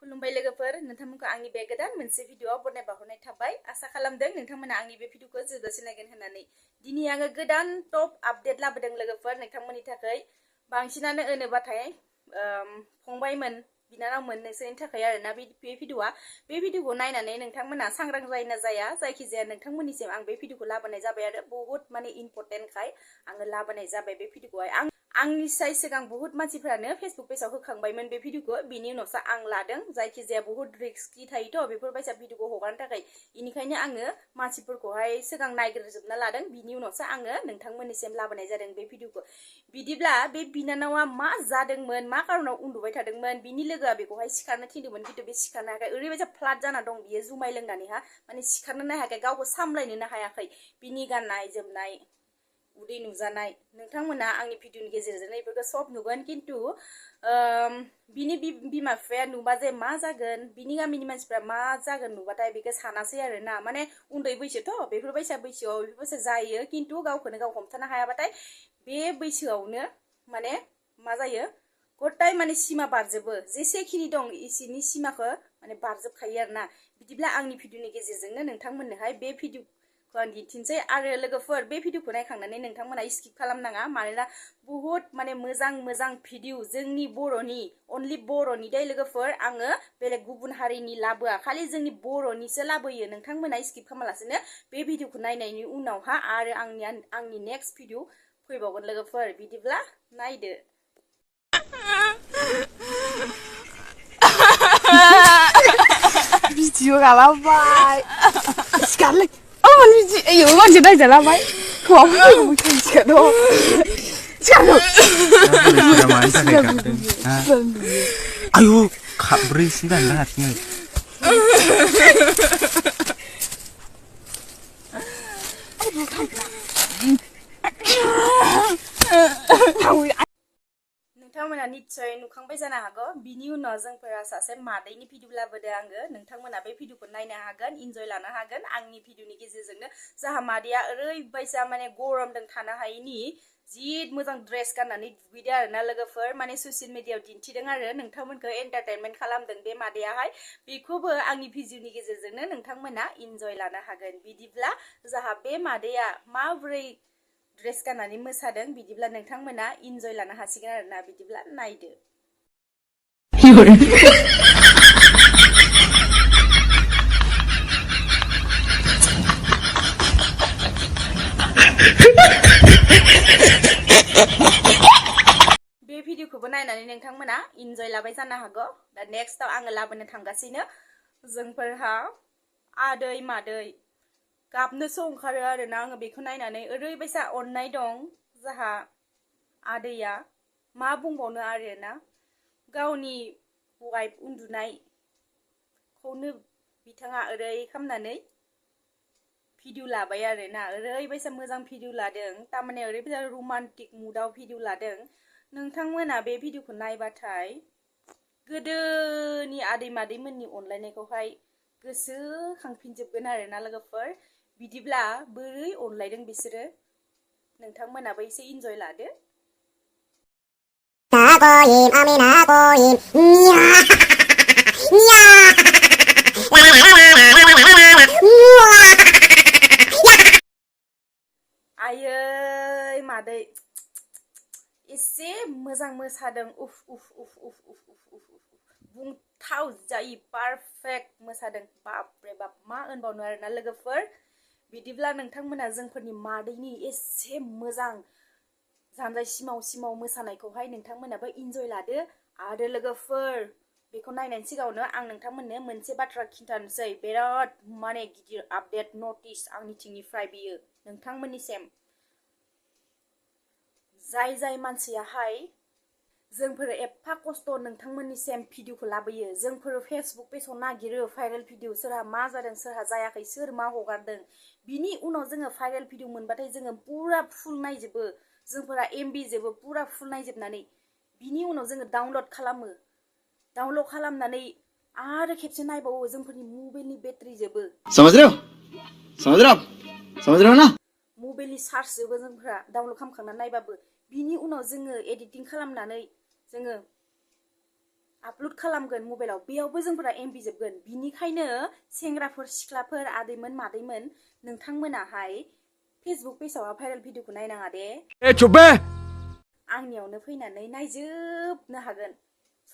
खुलुमबाय लोगोफोर नोंथांमोनखौ आंनि बे गोदान मोनसे भिडिअआव बरायना बावहरनाय थाबाय आसा खालामदों नोंथांमोना आंनि बे भिडिअखौ जोबजासिम नायगोन होननानै दिनै आङो गोदान टप आपडेट लाबोदों लोगोफोर नोंथांमोननि थाखाय बांसिनानो ओनोबाथाय फंबायमोन बिनानावमोन नोंसोरनि थाखाय आरोना बे भिडिअखौ नायनानै नोंथांमोना सांग्रां जायो ना जाया जायखिजाया नोंथांमोननिसिम आं बे भिडिअखौ लाबोनाय जाबाय आरो बहुत माने इम्पोर्टेन्टखाय आङो लाबोनाय जाबाय बे भिडिअखौहाय आंनिसाय सिगां बहुत मानसिफोरानो फेसबुक पेजाव होखांबायमोन बे भिडिअखौ बिनि उनावसो आं लादों जायखिजाया बहुत रिस्कि थायोथ' बेफोरबायसा भिडिअखौ हगारनो थाखाय इनिखायनो आङो मानसिफोरखौहाय सिगां नायग्रोजोबना लादों बिनि उनावसो आङो नोंथांमोननिसिम लाबोनाय जादों बे भिडिअखौ बिदिब्ला बे बिनानावा मा जादोंमोन मा कारनाव उन्दुबाय थादोंमोन बिनि लोगोआ बेखौहाय सिखारनो थिनदोंमोन खिन्थु बे सिखारनो हायाखै ओरैबायसा फ्लाट जाना दं बियो जुमाय लोंनानैहा माने सिखारनोनो हायाखै गावखौ सामलायनोनो हायाखै बिनि गाननाय जोमनाय उदै नुजानाय नोंथांमोना आंनि भिडिअनि गेजेरजों बेफोरखौ सब नुगोन खिन्थु बिनि बिमा बिफाया नुबा जे मा जागोन बिनि गामिनि मानसिफ्रा मा जागोन नुबाथाय बेखौ सानासै आरोना माने उन्दै बैसोथ' बेफोरबायसा बैसोआव बेफोरबायसा जायो खिन्थु गावखौनो गाव हमथानो हायाबाथाय बे बैसोआवनो माने मा जायो गथाय माने सिमा बारजोबो जेसेखिनि दं इसिनि सिमाखौ माने बारजोबखायो आरोना बिदिब्ला आंनि भिडिअनि गेजेरजोंनो नोंथांमोननोहाय बे भिडिअखौ आं दिन्थिनोसै आरो लोगोफोर बे भिडिअखौ नायखांनानै नोंथांमोना स्किप खालामनाङा मानोना बहुत माने मोजां भिडिअ जोंनि बर'नि अनलि बर'नि दे लोगोफोर आङो बेलेग गुबुन हारिनि लाबोआ खालि जोंनि बर'निसो लाबोयो नोंथांमोना स्किप खालामालासिनो बे भिडिअखौ नायनायनि उनावहा आरो आंनि नेक्स्ट भिडिअ फैबावगोन लोगोफोर बिदिब्ला नायदो Video galabai. Sekali. Oh, video. Ayo, macam dah jalan mai. Kau apa yang bukan sekarang? Sekarang. Ayo, kak berisi dan hatinya. नोंथांमोना निश्चय नुखांबाय जानो हागौ बिनि उनाव जोंफोरा सासे मादैनि भिडिअ लाबोदों आङो नोंथांमोना बे भिडिअखौ नायनो हागोन इन्जय लानो हागोन आंनि भिडिअनि गेजेरजोंनो जाहा मादैया ओरैबायसा माने गरमदों थानो हायैनि जि मोजां ड्रेस गाननानै दुगैदों आरोना लोगोफोर माने ससियेल मिडियायाव दिन्थिदों आरो नोंथांमोनखौ एन्टारटेनमेन्ट खालामदों बे मादैयाहाय बेखौबो आंनि भिडिअनि गेजेरजोंनो नोंथांमोना इन्जय लानो हागोन बिदिब्ला जाहा बे मादैया माबोरै ड्रेस गाननानै मोसादों बिदिब्ला नोंथांमोना इन्जय लानो हासिगोन आरोना बिदिब्ला नायदो बे भिडिअखौबो नायनानै नोंथांमोना इन्जय लाबाय जानो हागौ दा नेक्स्टआव आङो लाबोनो थांगासिनो जोंफोरहा आदै मादै गाबनोसो ओंखारो आरोना आङो बेखौ नायनानै ओरैबायसा अननाय दं जाहा आदैया मा बुंबावनो आरोना गावनि वाइफ उन्दुनायखौनो बिथाङा ओरै खालामनानै भिडिअ लाबाय आरोना ओरैबायसा मोजां भिडिअ लादों तारमाने ओरैबायसा रमान्टिक मुडआव भिडिअ लादों नोंथांमोना बे भिडिअखौ नायबाथाय गोदोनि आदै मादैमोननि अनलायनायखौहाय गोसोखांफिनजोबगोन आरोना लोगोफोर बिदिब्ला बोरै अनलायदों बिसोरो नोंथांमोनाबो एसे इन्जय लादो आयै मादै एसे मोजां मोसादों उफ उफ उफ उफ उफ उफ उफ बुंथाव जायि पारफेक्ट मोसादों बाप रे बाप मा होनबावनो आरोना लोगोफोर बिदिब्ला नोंथांमोना जोंफोरनि मादैनि एसे मोजां जानजाय सिमाव मोसानायखौहाय नोंथांमोनाबो इन्जय लादो आरो लोगोफोर बेखौ नायनायनि सिगाङावनो आं नोंथांमोननो मोनसे बाथ्रा खिन्थानोसै बिराद माने गिदिर आपडेट नटिस आंनिथिंनिफ्राय बियो नोंथांमोननिसिम जाय मानसियाहाय जोंफोर एफा खस्थ नोंथांमोननिसिम भिडिअखौ लाबोयो जोंफोर फेसबुक पेजाव नागिरो भाइरेल भिडिअ सोरहा मा जादों सोरहा जायाखै सोर मा हगारदों बिनि उनाव जोङो भाइरेल भिडिअ मोनबाथाय जोङो पुरा फुल नायजोबो जोंफोरा एमबि जोबो पुरा फुल नायजोबनानै बिनि उनाव जोङो डाउनलड खालामनानै आरो खेबसे नायबावो जोंफोरनि मबाइलनि बेटारि जोबो समझ रहे हो ना मबाइलनि चार्ज जोबो जोंफोरा डाउनलड खालामखांनानै नायबाबो बिनि उनाव जोङो एडिटिं खालामनानै जोङो आपलोड खालामगोन मबाइलाव बेयावबो जोंफोरा एमबि जोबगोन बिनिखायनो सेंग्राफोर सिख्लाफोर आदैमोन मादैमोन नोंथांमोनाहाय फेसबुक पेजाव भाइरेल भिडिअखौ नायनाङा दे आंनियावनो फैनानै नायजोबनो हागोन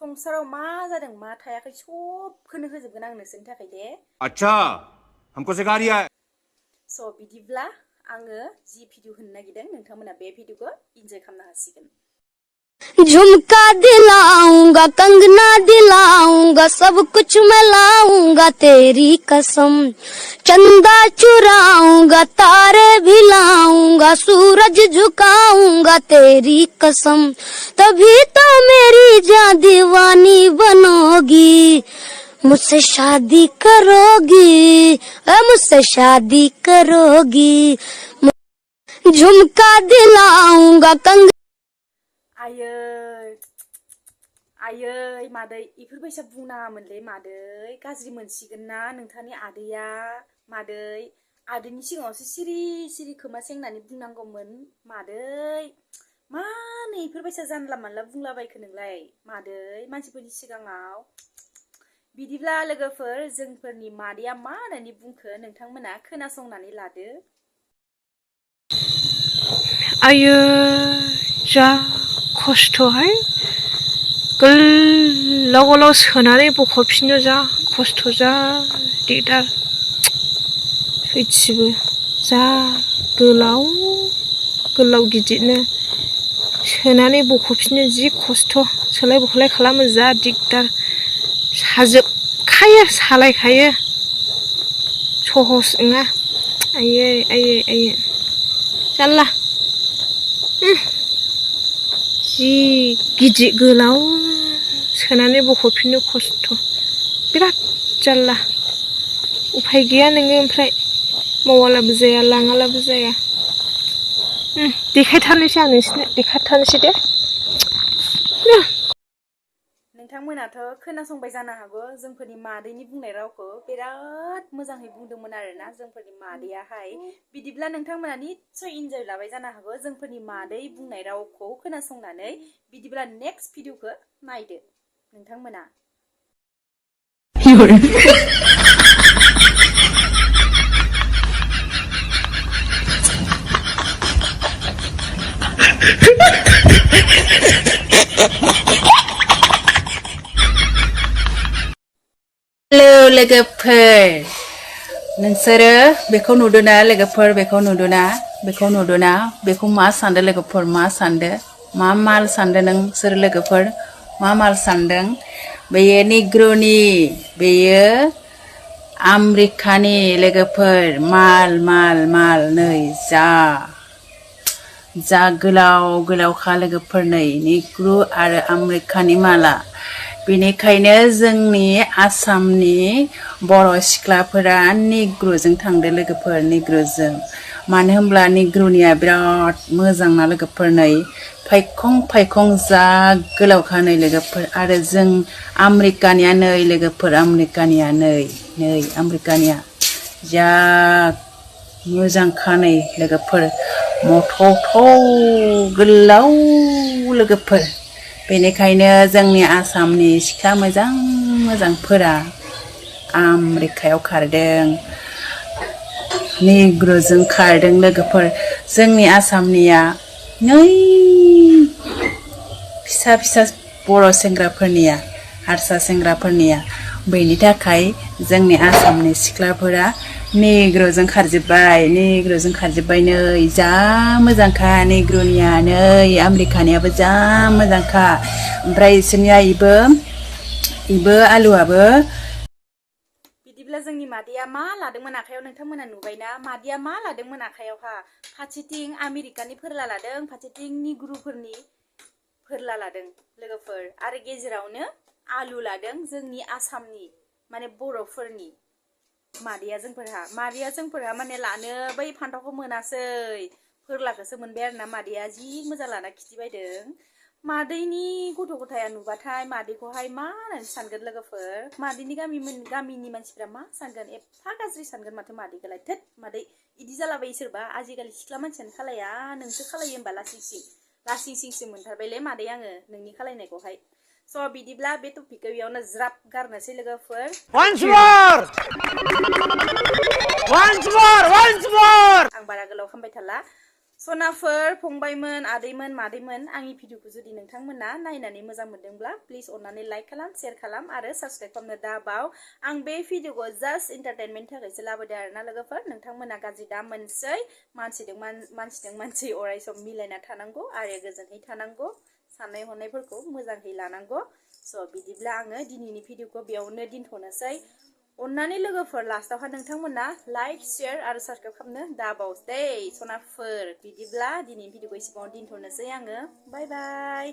संसाराव मा जादों मा थायाखै सबखौनो होजोबगोन आं नोंसोरनि थाखाय दे अच्छा हमको सिखा रिया है स' बिदिब्ला आङो जि भिडिअ होनो नागिरदों नोंथांमोना बे भिडिअखौ इन्जय खालामनो हासिगोन झुमका दिलाऊंगा कंगना दिलाऊंगा सब कुछ मैं लाऊंगा तेरी कसम चंदा चुराऊंगा तारे भी लाऊंगा सूरज झुकाऊंगा तेरी कसम तभी तो मेरी जान दीवानी बनोगी मुझसे शादी करोगी मुझसे शादी करोगी झुमका दिलाऊंगा कंगना आयै मादै इफोरबायसा बुंनाङामोनलै मादै गाज्रि मोनसिगोन ना नोंथांनि आदैया मादै आदैनि सिगाङावसो सिरि सिरि खोमा सेंनानै बुंनांगौमोन मादै मानो इफोरबायसा जानला मानला बुंलाबायखो नोंलाय मादै मानसिफोरनि सिगाङाव बिदिब्ला लोगोफोर जोंफोरनि मादैया मा होननानै बुंखो नोंथांमोना खोनासंनानै लादो आयो जा खस्थ'हाय गोलाव गोलाव सोनानै बख'फिननो जा खस्थ' जा दिगदार सैथिबो जा गोलाव गोलाव गिदिरनो सोनानै बख'फिननो जि खस्थ' सोलाय बख'लाय खालामो जा दिगदार साजोबखायो सालायखायो सहस नङा आयै जारला जि गिदिर गोलाव सोनानै बख'फिननो खस्थ' बिराद जारला उफाय गैया नोङो ओमफ्राय मावालाबो जाया लाङालाबो जाया देखायथारनोसै आं नोंसोरनो देखायथारनोसै दे नोंथांमोनाथ' खोनासंबाय जानो हागौ जोंफोरनि मादैनि बुंनाय रावखौ बिराद मोजाङै बुंदोंमोन आरोना जोंफोरनि मादैयाहाय बिदिब्ला नोंथांमोना निस्सय इन्जय लाबाय जानो हागौ जोंफोरनि मादै बुंनाय रावखौ खोनासंनानै बिदिब्ला नेक्स्ट भिडिअखौ नायदो नोंथांमोना हेलो लोगोफोर नोंसोरो बेखौ नुदोंना लोगोफोर बेखौ नुदोंना बेखौ मा सानदों लोगोफोर मा सानदों मा माल सानदों नोंसोर लोगोफोर मा माल सानदों बेयो निग्र'नि बेयो आमेरिकानि लोगोफोर माल नै जा गोलाव गोलावखा लोगोफोर नै निग्रु आरो आमेरिकानि माला बेनिखायनो जोंनि आसामनि बर' सिख्लाफोरा निग्रुजों थांदों लोगोफोर निग्रुजों मानो होनब्ला निग्रुनिया बिराद मोजां ना लोगोफोर नै फायखं जा गोलावखा नै लोगोफोर आरो जों आमेरिकानिया नै लोगोफोर आमेरिकानिया जा मोजांखा नै लोगोफोर मथौ गोलाव लोगोफोर बेनिखायनो जोंनि आसामनि सिख्ला मोजांफोरा आमेरिकायाव खारदों निग्रुजों खारदों लोगोफोर जोंनि आसामनिया नै फिसा बर' सेंग्राफोरनिया हारसा सेंग्राफोरनिया बेनि थाखाय जोंनि आसामनि सिख्लाफोरा निग्रुजों खारजोब्बाय नै जा मोजांखा निग्रुनिया नै आमेरिकानियाबो जा मोजांखा ओमफ्राय इसोरनिया इबो आलुआबो बिदिब्ला जोंनि मादैया मा लादोंमोन आखायाव नोंथांमोना नुबायना मादैया मा लादोंमोन आखायावहा फारसेथिं आमेरिकानि फोरला लादों फारसेथिं निग्रुफोरनि फोरला लादों लोगोफोर आरो गेजेरावनो आलु लादों जोंनि आसामनि माने बर'फोरनि मादैया जोंफोरहा माने लानो बै फान्थावखौ मोनासै फोरलाखौसो मोनबाय आरोना मादैया जि मोजां लाना खिथिबायदों मादैनि गथ' गथाया नुबाथाय मादैखौहाय मा होननानै सानगोन लोगोफोर मादैनि गामिनि मानसिफ्रा मा सानगोन एफा गाज्रि सानगोन माथो मादैखौलाय थोद मादै इदि जालाबायो सोरबा आजिखालि सिख्ला मानसियानो खालाया नोंसो खालायो होमबा लासिं सिंसो मोनथारबायलै मादै आङो नोंनि खालायनायखौहाय स' बिदिब्ला बे टपिकखौ बेयावनो ज्राब गारनोसै लोगोफोर Once more! आं बारा गोलाव खालामबाय थाला सनाफोर फंबायमोन आदैमोन मादैमोन आंनि भिडिअखौ जुदि नोंथांमोना नायनानै मोजां मोनदोंब्ला प्लिज अन्नानै लाइक खालाम शेयार खालाम आरो साबस्क्राइब खालामनो दाबाव आं बे भिडिअखौ जास्ट एन्टारटेनमेन्ट थाखायसो लाबोदों आरोना लोगोफोर नोंथांमोना गाज्रि दा मोनसै मानसिजों मानसि अराय सम मिलायना थानांगौ आरो गोजोनहै थानांगौ साननाय हनायफोरखौ मोजाङै लानांगौ स' बिदिब्ला आङो दिनैनि भिडिअखौ बेयावनो दोनथ'नोसै अन्नानै लोगोफोर लास्टावहा नोंथांमोना लाइक शेयार आरो साबस्क्राइब खालामनो दाबावसै सनाफोर बिदिब्ला दिनैनि भिडिअखौ एसेबाङाव दोनथ'नोसै आङो बाय बाय